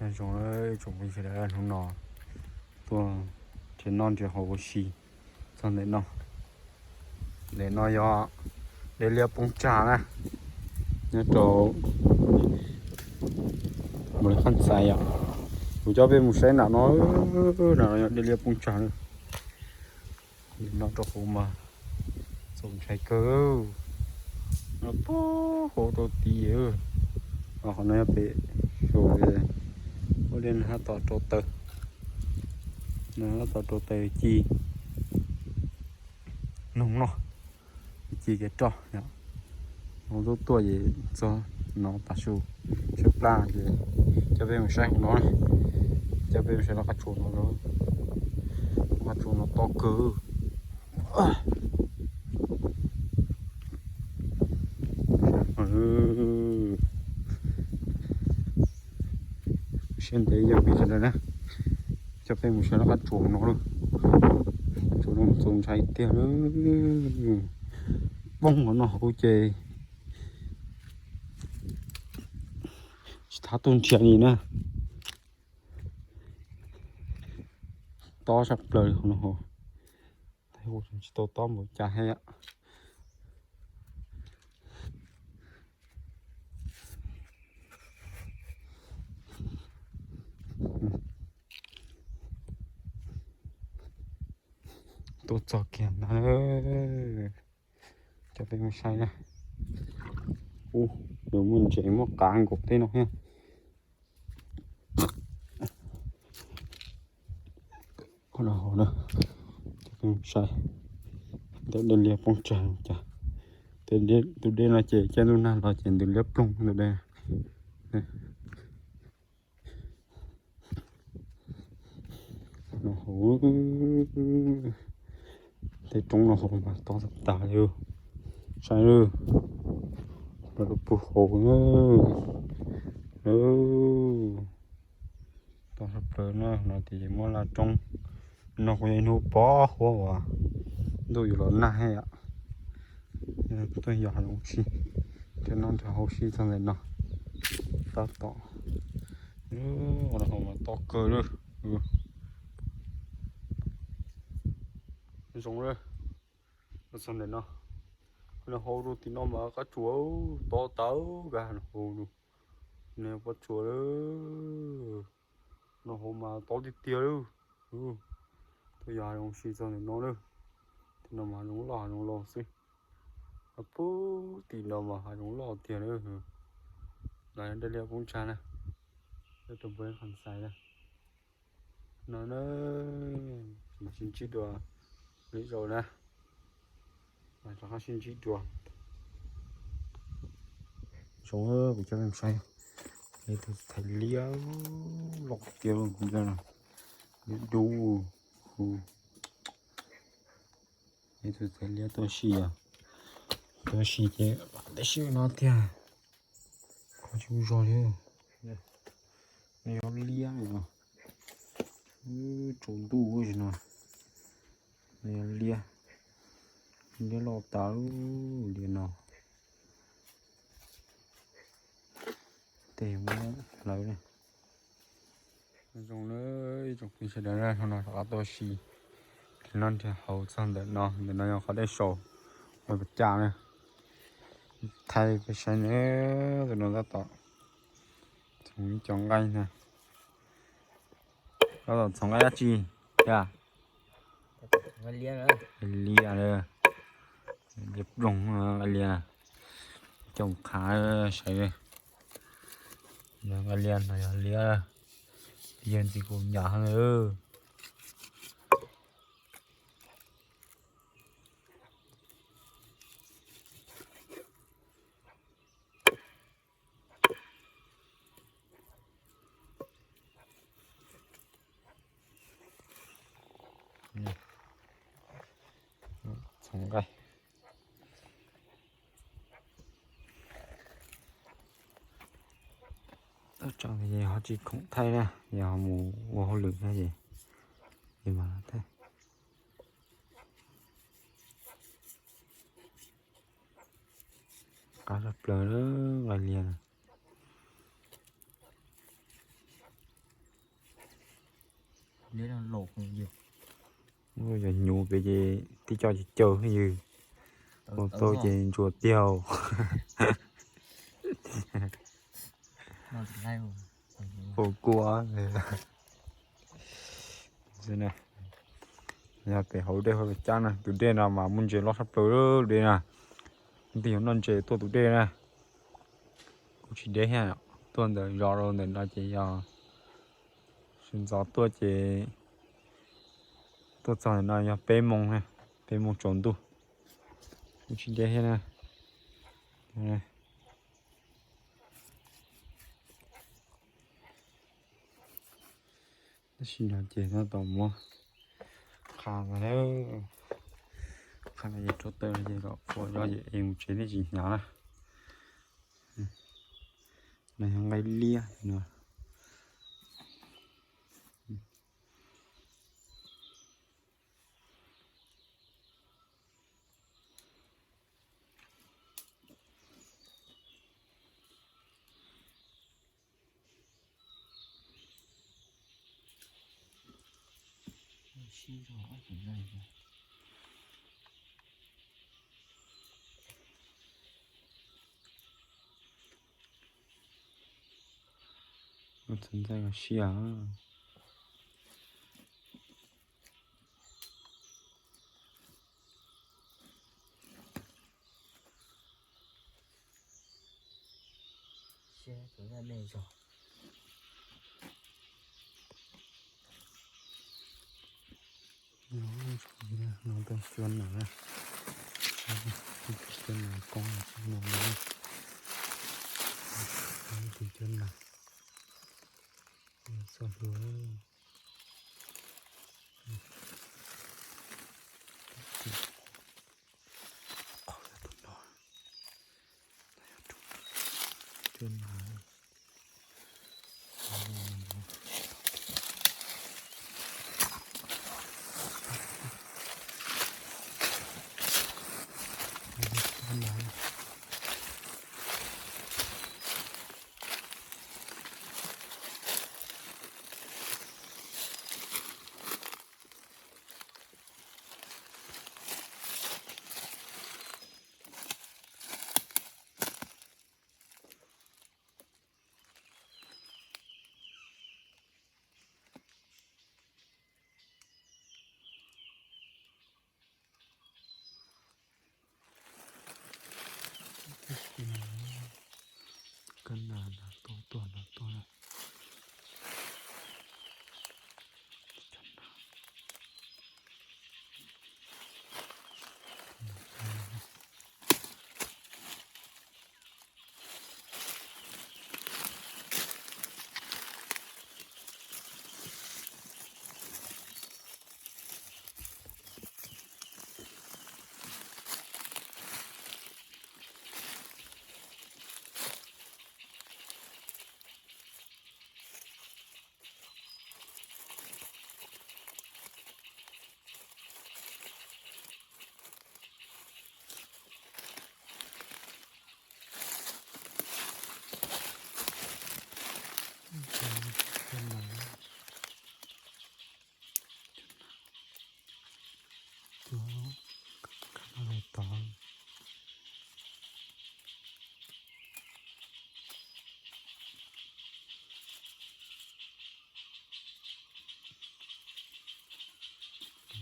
Nyob zoo tsoom phooj ywg sawv daws, hnub no tuaj nrhiav noj nrhiav haus ua si txog ntawm no. Ntawm no yog dej liab poob tsag na, nyob rau Npaus Lis Khaj Xais yom. Kuv coj peb mus saib nram no, nram no yog dej liab poob tsag na. Noj rau hauv mas txaus ntshai kawg, noj puag hauv rau tid. Qhov no yog pem saum ua dej no tab tom rau taws, no tab tom rau taws ci noog noj, ci kev roj yom. No tuaj tuaj ces txog no tav su tshaib plab ces coj peb mus saib hauv no, coj peb mus saib lub qab tsuas no, qab tsuas no to kawg. Siab ntev yog pib sawv daws na, coj peb mus saib lub qab tsuas no, qab tsuas no txaus ntshai tiag. Poob hauv no hauv ces tsis txhob tuaj nrhiav li na. Tob sab plaws hauv no, tsis tau tob npaum cas thiab. Tuaj txog kiag ntag, coj peb mus saib na. Ub, nws muaj ntses muaj qav nkaus tej no thiab. Qhov no hauv na, coj peb mus saib ntawm dej liab poob tsag cas. Tus dej no ces caij ntuj nag los ces ntws liab ploog tus dej. No hauv, tej roob no hauv mas tob tag tag li. Saib, los rau puag hauv na. Tob sab plaws na, no ces muab laj roob. No kuj yog ib hnub poob huab uas ntuj yuav los nag thiab yom. Tuaj yos hav zoov si, nrhiav noj nrhiav haus si txog ntawm no tab tom. Ua no hauv mas tob kawg li. Zoo li, txog ntawm no, no hauv rau tim no mas qab tsuas tob tawv kawg no hauv. No pob tsuas, no hauv mas tob tiag tiag li. Tuaj yos hav zoov si txog ntawm no na. Tim no mas hav zoov loj hav zoov laus xwb. Puag tim no mas hav zoov loj tiag li. No dej liab poob tsag na, rau Npaus Lis Khaj Xais na. No na, sib ntsib dua lwm zaus na, rov qab sib ntsib dua. Zoo, kuv coj nej saib, ib tug thaiv liab loj tiag, liab dub. Ib tug thaiv liab tuaj si, tuaj si ces tib si no tiag, kho tsis zog li. Nws yog liab no, tsaus ntuj no, nws yog liab, liab loj tas li no. Tej muab hlawv ne. Zoo na, ib tsoom phooj ywg sawv daws, hnub no rov qab tuaj si nrhiav noj nrhiav haus txog ntawm no, ntawm no yog qhov dej saum, ua pas caj na. Thaij peb saib na, tus no tab tom txhoov ib co nqaij na. Tab tom txhoov nqaij dab tsi? Liab, liab ploog nqaij liab. Coj qhav saib, yog nqaij liab no yog liab, liab ntxim kuv nyam heev. Txhoov nqaij. Tsoom ces ho tsis khoom thaij na, yog ho mus ua hauj lwm na ces, ces mam thaij. Qab tshaj plaws nqaij liab. Yog hnyuv pem ces tib co ces caw xwb yog. Ua tau ces ntsuas tiag. Ua kua. Yog pem hauv dej hauv cab na, tus dej no mas muaj ntses loj tshaj plaws dej na. Leej twg yuav noj ntses tuaj tus dej na. Kuj tsis deb thiab, tuaj ntawm zos rau ntawm no ces yog sawv ntxov tuaj ces tuaj txog ntawm no yog peb moos, peb moos tsaus ntuj. Kuj tsis deb thiab na. Tab sis no ces no tau muab qha ntawd, qha ntawd ces rau taw no ces kom puas zog ces es mus tsev nej tsis hnyav na. No yog nqaij liab no. Txhob ntxaij los siab. No tau cua nas, cua nas koob no, tus cua nas txog hlua. Qhov tus no, cua nas. Kab nas nas tuaj tuaj nas tuaj.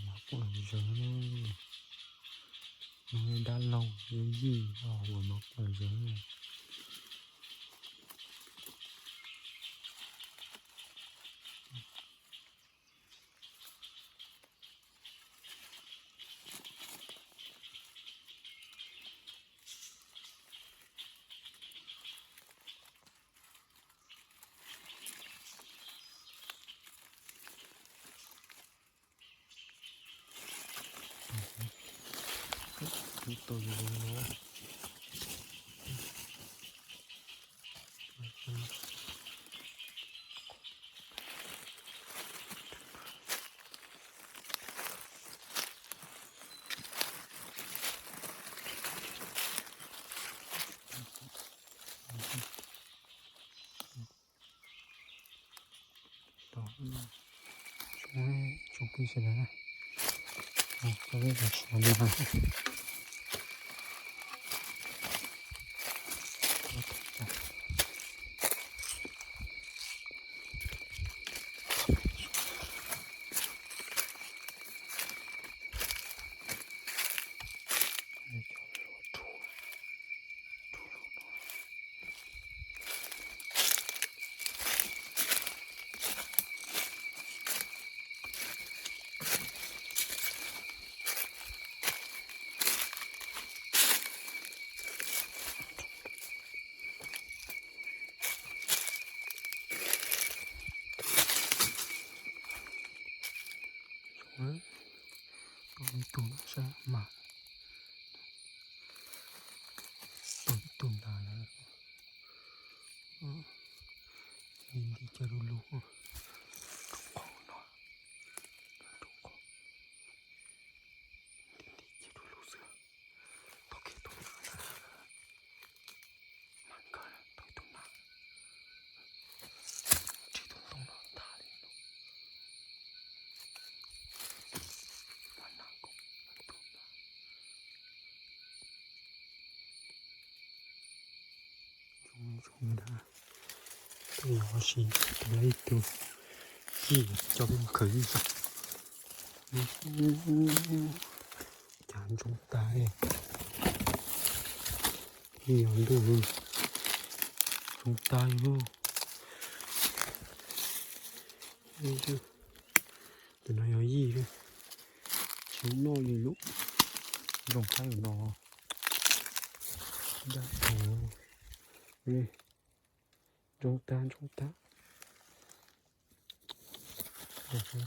Mov quaj zawv, dab laug yij uas mov quaj zawv. Tau, tsis Tsoom phooj ywg sawv daws na, coj peb los saib na. Ib tug no saib mas, tau ib tug ntag lawm. Nti nti cog du lug, roob qaum no, roob qaum, nti nti cog du lug xwb. Tau kiag tus na, mas kawg tau ib tug na, ntsib tus ntoo no tag li no. Mas na, tus na. Zoo li ntawd, tus no ho siv tau ib tug yij coj peb mus khaws yij. Cas ntsoov tag li, yij yog ntuj, ntsoov tag li. Tus no yog yij, tsis noj li lawm, ntsoov tag li no. Dab tsi, ntsoov tag, ntsoov tag. Tias tsis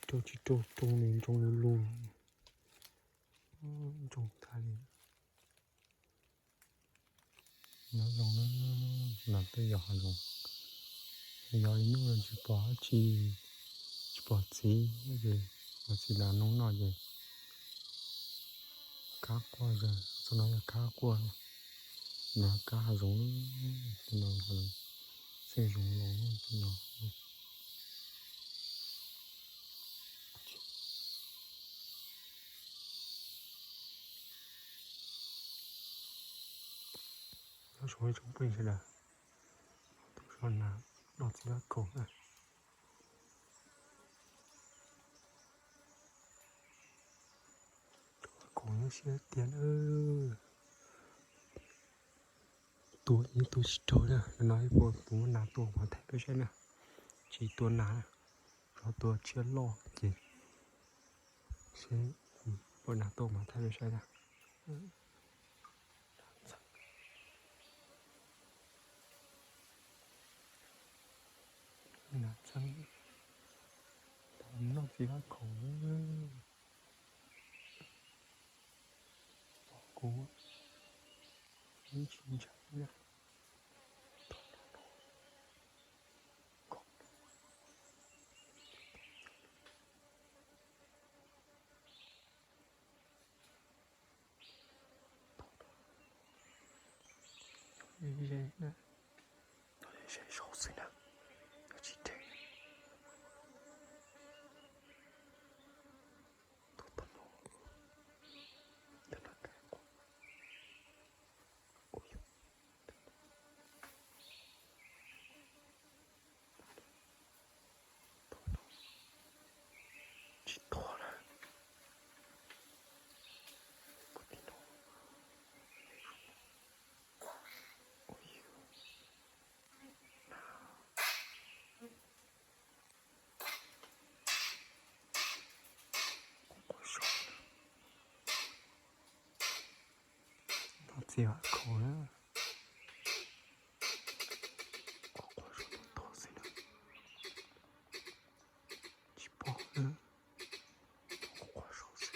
rau, tsis rau, rau li ntsoov lug lug, ntsoov tag li. Nyob zoo na, no twb yog hav zoov, yog ib hnub no tsis pom dab tsi, tsis pom txiv, ces pom txiv lav noob noj ces kab quaj, txoj no yog kab quaj, no kab hav zoov, no xeeb zoov los no. Nyob zoo ib tsoom phooj ywg sawv daws, tus no na, noj txiv vaj khaum na. Vaj khaum nyob siab tiag na. Tua yeej tua tsis raug na, no ib puas tus muab nas tua pov thaij peb saib na. Tsis tua nas na, rov tua tshiab loj ces seb puas nas tua pov thaij peb saib na. Nas txheeb, noj txiv vaj khaum. Pom kuv ib tsis ntshai na. Ze na, ze zaum xwb na, tsis dheev. Tus tom no, tus no, ua, tus no tsis tuag na. Ua li no, ua yus na. Noj txiv vaj khaum na. Quaj quaj saum no tog xwb na. Tsis pom na. Quaj quaj saum xwb.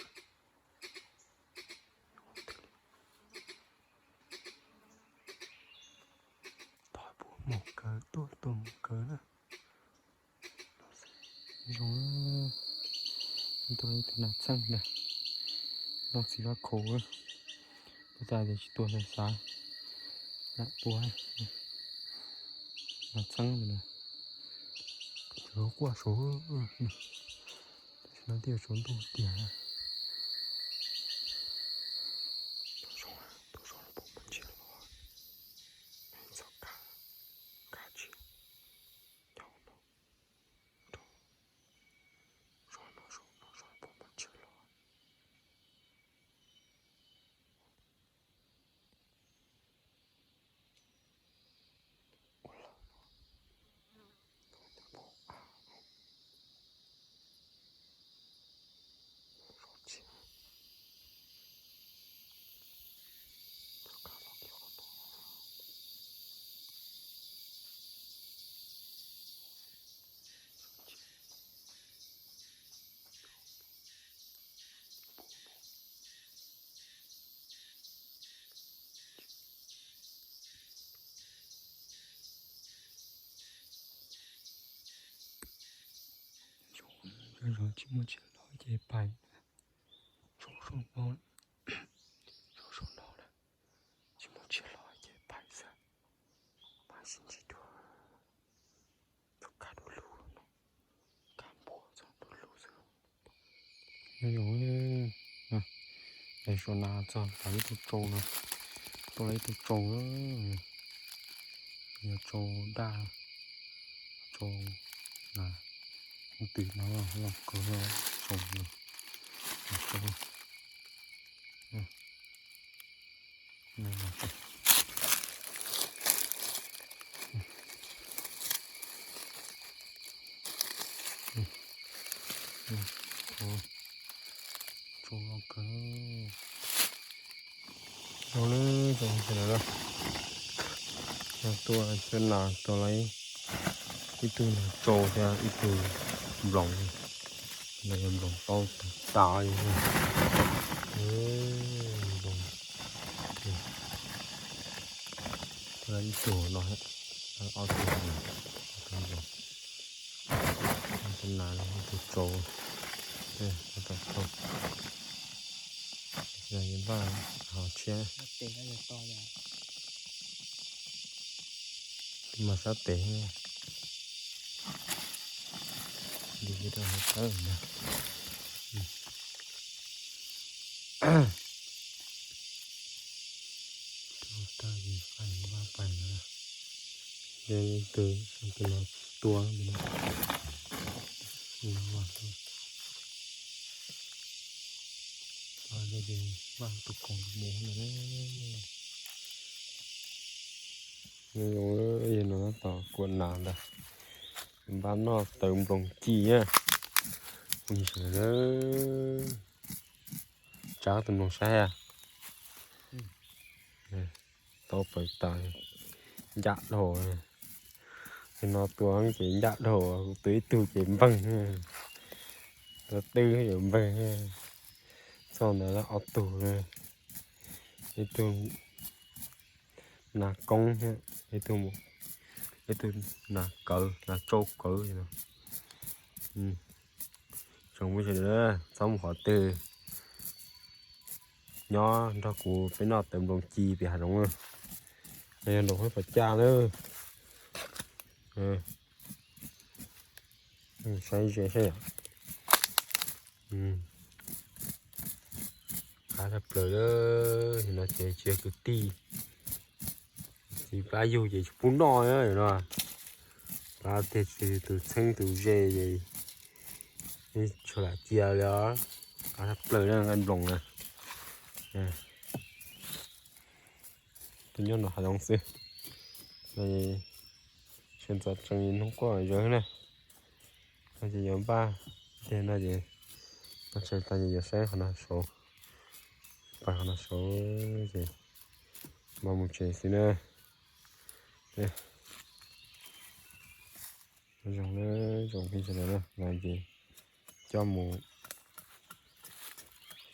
Tog puas mus kawg, tuaj tuaj mus kawg na. Zoo, tua ib tug nas txheeb ntag, noj txiv vaj khaum. Ua cas tias tsis tuag xav xav, lam tua nas txheeb ntawd na. Quaj saud, tam sim no twb yuav tsaus ntuj tiag. Tuaj zoo, tuaj zoo los puas muaj tsiaj los, txhob kav, kav tsis nyob no, zoo no zoo no zoo puas muaj tsiaj los. Zoo, tsis muaj tsiaj los ces pais. Zoo, zoo no, zoo, zoo no na, tsis muaj tsiaj los ces pais xwb, pais sib ntsib dua. Txhob kav du lug no, kav npua txhob du lug xwb. Nyob zoo, es sau na txog tau ib tug tsau no, tuaj lawm ib tug tsau, yog tsau daj, tsau na, ub twm no los kawg tsau no, tsau. Tsau no kawg. Zoo li, zoo li lawm. Tuaj xyuas nas, tua lawm ib tug nas tsau thiab ib tug nploos. No yog nploos paub tas tas li. Nploos, tua ib tug no, ob tug no, ib tug nploos, ib tug nas, ib tug tsau. Tau tsau. Yog npaj hauv tshiab. Mas sab tes li rau hauv tawb na. Tau tawb pais vaj pais na. Yog tus, tus no tua no. Vaj tus koom mus na. Nyob zoo, yog no tab tom kuam nas ntag. Npaj noj taws nploos ci na. Ua li sawv daws na, tsa tus nploos saib a. Tau pawv tas, ncaj dhau. Tus no tua ces ncaj dhau, kuv tua ib tug ces npeeg, tua twb ces npeeg. Txog ntawd ob tug, ib tug nas koob thiab ib tug, ib tug nas kawv, nas tsau kawv no. Tsoom phooj ywg, txhob mus qhov twg, nyob nrog kuv peb noj taws nploos ci pem hav zoov. Yog nraum hauv pas caj na. Saib ze saib yom. Qab tshaj plaws, no ces tsis yog kwv tij, txiv plab yug ces tsis pub noj no. Plab tiag, tus txheeb tus ze ces tsis lam cia li os. Qab tshaj plaws na, nqaij nploos na. Tus nyob no hav zoov xwb. Sawv ntxov tsees hnub quaj zawv na. No ces yuav npaj tiag no ces, no tshais tas ces yuav saib qhov no saud, pais qhov no saud ces mam mus tsev xwb na. Zoo, zoo phooj ywg na, no ces coj mus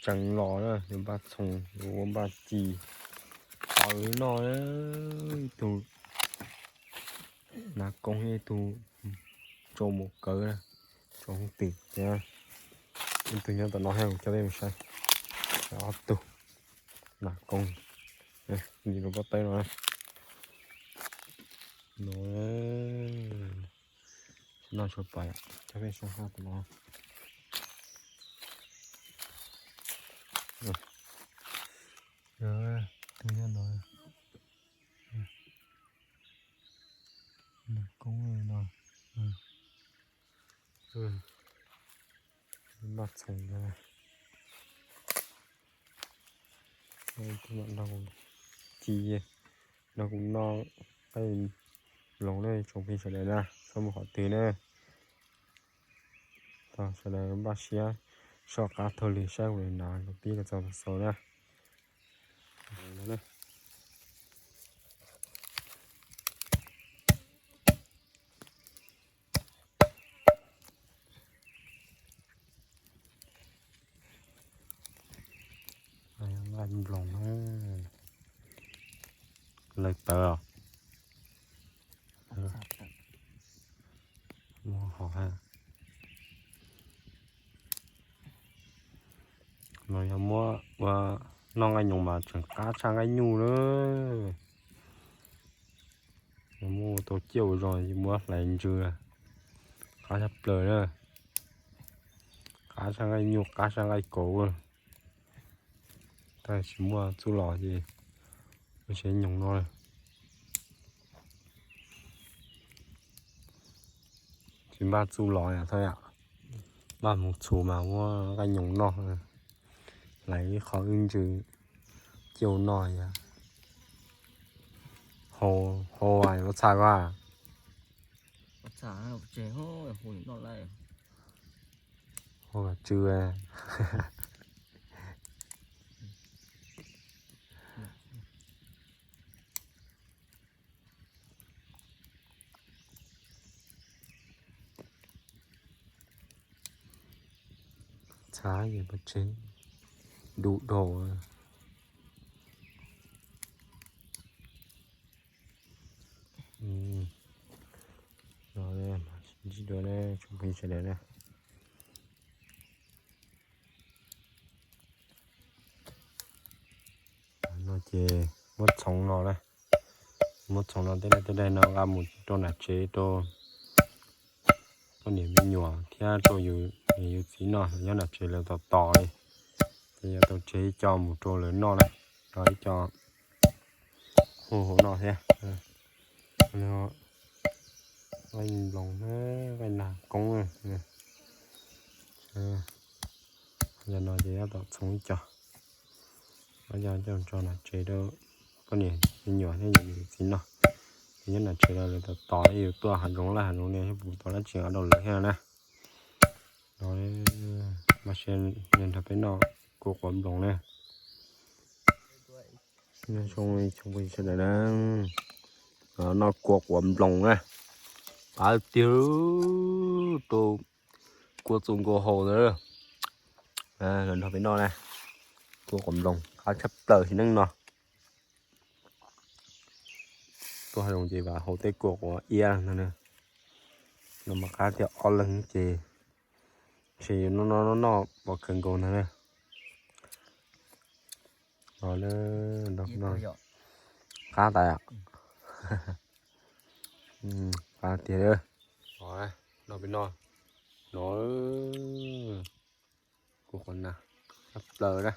tseev los na, yuav npaj txhoov, yuav ua npaj ci. Taws no, ib tug nas koob, ib tug tsau mus kawv, tsau hoob twm thiab. Ib tug nyob tom no thiab, kuv coj peb mus saib. Ob tug nas koob, nyob rau pob tawb no. No, Noj tshuav pais, coj peb saib hab tus no. Yog, tus nyob no, nws koob li no. Npaj txhoov no, tus mam nrog kuv ci, nrog kuv noj qaib nploos na tsoom phooj ywg sawv daws na, txhob mus qhov twg na. Thov sawv daws npaj siab soj qab taug lw saib kuv li no, kuv pib los txog xaus na. Nqaij nploos na, lawv tawv os. Muab hov ha. No yog muab ua noj nqaij nyoos mas tseem qab tshaj nqaij nyuj na. Yog muab ua tau ciaj ua zog muab hlais ntsws, qab tshaj plaws na. Qab tshaj nqaij nyuj, qab tshaj nqaij kauv. Tab sis tsis muaj txuj lom ces ua tsheb nyoos no. Tsis npaj txuj lom yom, thov yom. Npaj mus txhuv mas muab nqaij nyoos noj, hlais ib qho wb ntsws ciaj noj yom. Hau, hau ua txha ko. Hau kom tsw. Txhav yog pov tseg, du dhau. Ntsib dua na tsoom phooj ywg sawv daws na. No ces muab txhoov no na, muab txhoov no tej daim tej daim no nqa mus rau nram tsev rau poj niam me nyuam thiab rau yus niam yus txiv noj, nyob nram tsev lawv tos tos li. Ces yuav tau tseg ib co mus rau lawv noj na, rau ib co hu hauv no thiab. Nqaij nploos, nqaij nag koob. Yog no ces tab tom txhoov ib co, ib co coj tso nram tsev rau poj niam me nyuam thiab yus niam yus txiv noj. Ces nyob nram tsev lawv tos tos yus tuaj hav zoov laj hav zoov li, yog puas tau dab tsi rau lawv thiab na. No, mas nrog peb noj kua quav nploos na. Nyob zoo ib tsoom phooj ywg sawv daws na, noj kua quav nploos na, qab tiag rau kua txoos nkaus haus ntawd. Los nrog peb noj na, kua quav nploos qab tshaj plaws sim neej no. Tuaj hav zoov ces vam haus tej kua quav iab no na, no mas qab tiag, ob leeg ces ntshe yuav noj noj noj pom kawg nkaus ntag na. Los na, qab tas, qab tiag. Los na, noj peb noj, no, kua quav na, tshaj plaws na.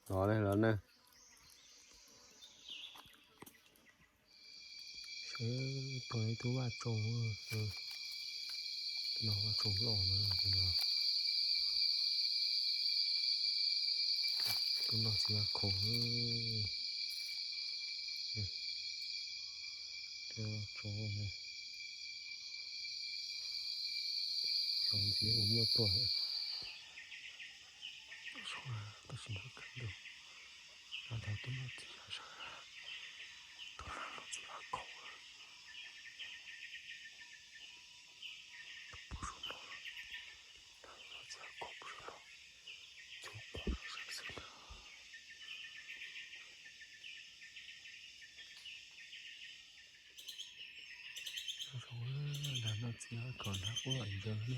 Los na, los na. Seb, tus ib tug vaj tsaus, tus no vaj tsaus loj na, tus no txiv vaj khaum, tsaus, tsaus ntxiv mus muaj tuaj. Tab sis nws kawg ntug, no ntag tus no txiv vaj sawv, tus no txiv vaj khaum. Tus pub saum no, tus no txiv vaj khaum pub saum no, cov quav sawv xwb ntag. Noj txiv vaj khaum nrog quab ntsaws li.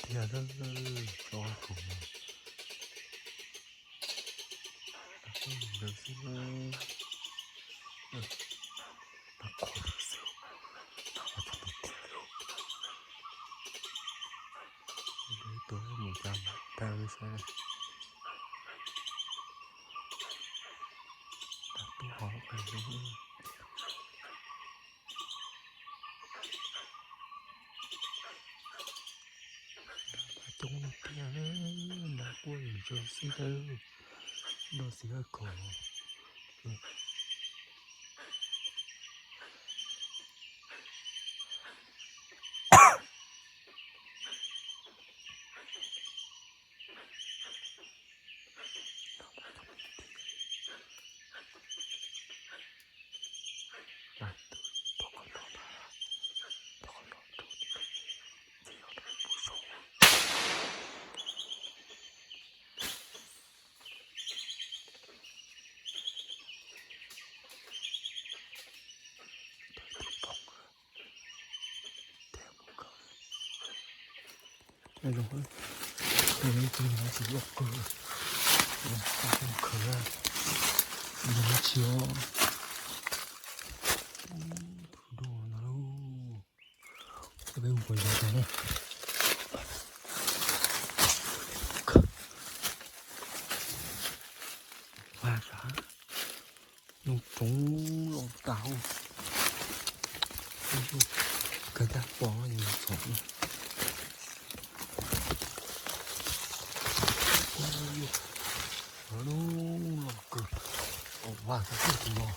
Tiag tiag, txiv vaj khaum no. Ntawd xwb na. Nag qhuav xwb, nag qhuav txog ntua tiag li. Ib tug mus cas mas tag li saib. Nag tub hov qis zoo. Nag mas coob tiag, nag quaj zom zaws xwb na. Noj txiv haj khaum. Zoo, tus no tsis loj kawg, tus no khawv, tus no tsis, tus dub no lauj. Peb mus pom yog tas na. Vaj sav, nug roob los tas. Kawg tag pom txhom. Los kawg, vaj sav tus no.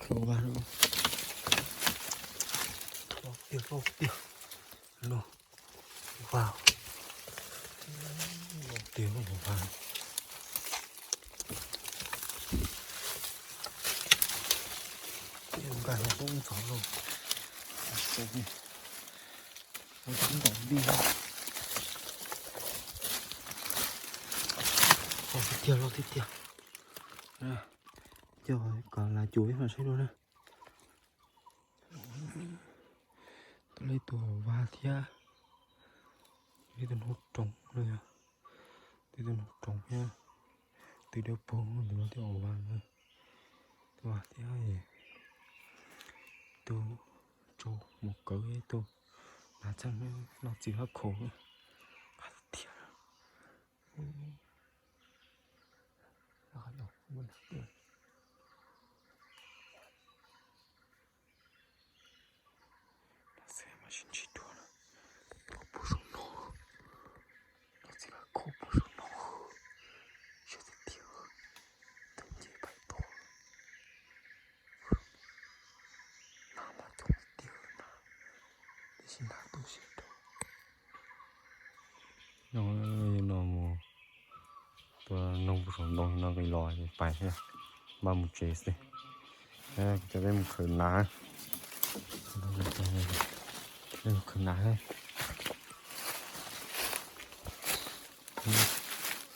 Khawv vaj, loj tiag loj tiag. Loj vaj, loj tiag loj vaj. Nkag no tub ntxhov lauj. Ua tib ntaus npij. Loj tiag tiag, loj tiag tiag. Coj kom las cuv peb mam saib dua na. Tau ib tug hauv vaj thiab, ib tug noob roov no yog, ib tug noob roov thiab, twb dawb paug tus no thiab hauv vaj na. Tus vaj thiab, tus tsau mus kawv ib tug nas txheeb noj txiv hab khaum. Qab tiag. Xwb mas sib ntsib dua na. Puag saum no, los txiv hab khaum puag saum no. Siab tiag tiag, tus nce pais tod. Nas mas coob tiag na, tiam sis nas tu siab rau. No, no mus tua noog puag saum ntoo no nqis los ces pais thiab, npaj mus tsev xwb. Kuv coj peb mus khawv nas, peb mus khawv nas.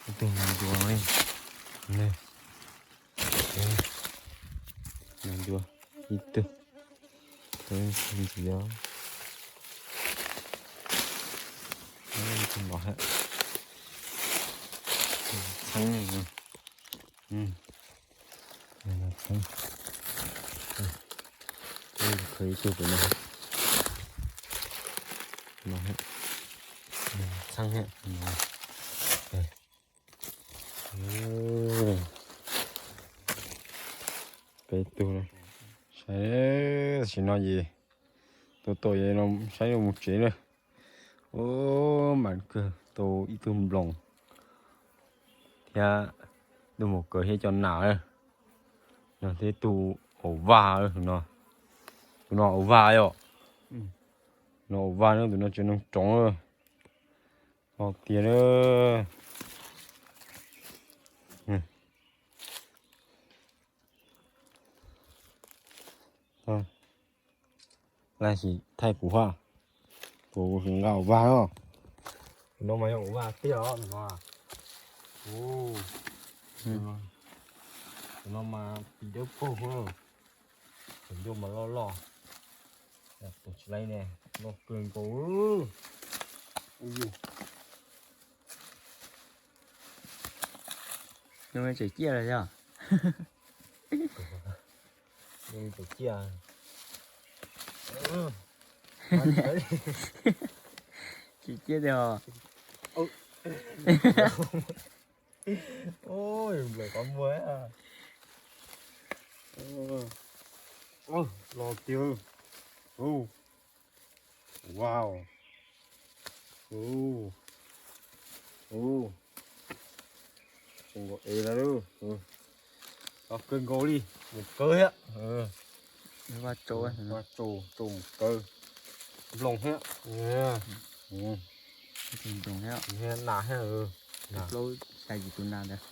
Ib tug nas ncuav, nas ncuav ib tug, ntxiv os. Ib tug no, txheeb, txheeb. Khawv ib tug pem no, no, txheeb. Peb tug, saib tam sim no ces tua tau es saib yuav mus tsev na. Ub, mas kawg tau ib tug nploos thiab, tus maum kawv thiab cov nas na, no thiab tus hauv vaj no, tus no hauv vaj yom, no hauv vaj na, tus no tsev noog roov. Ho tiag na. Laj sim thaij kuv hab, kuv sim nqa hauv vaj os. Tus no mas yog hauv vaj tiag os, tus no. Tus no mas pis dawb paug. Ncauj mas loj loj. Tus tsis laib ne, loj kawg nkaus. Nws tseem ciaj lawm yog? Nws tseem ciaj. Tsis ciaj tiag os. Nplaim qhov muag. Los tiag. Wow. Zoo nkaus es lawm. Los kawg nkaus li, mus kawg thiab. Vaj tsaus, vaj tsaus, tsaus mus kawg. Nploos thiab. Nploos thiab. Nas thiab. Plaub xya yim tus nas ntawd.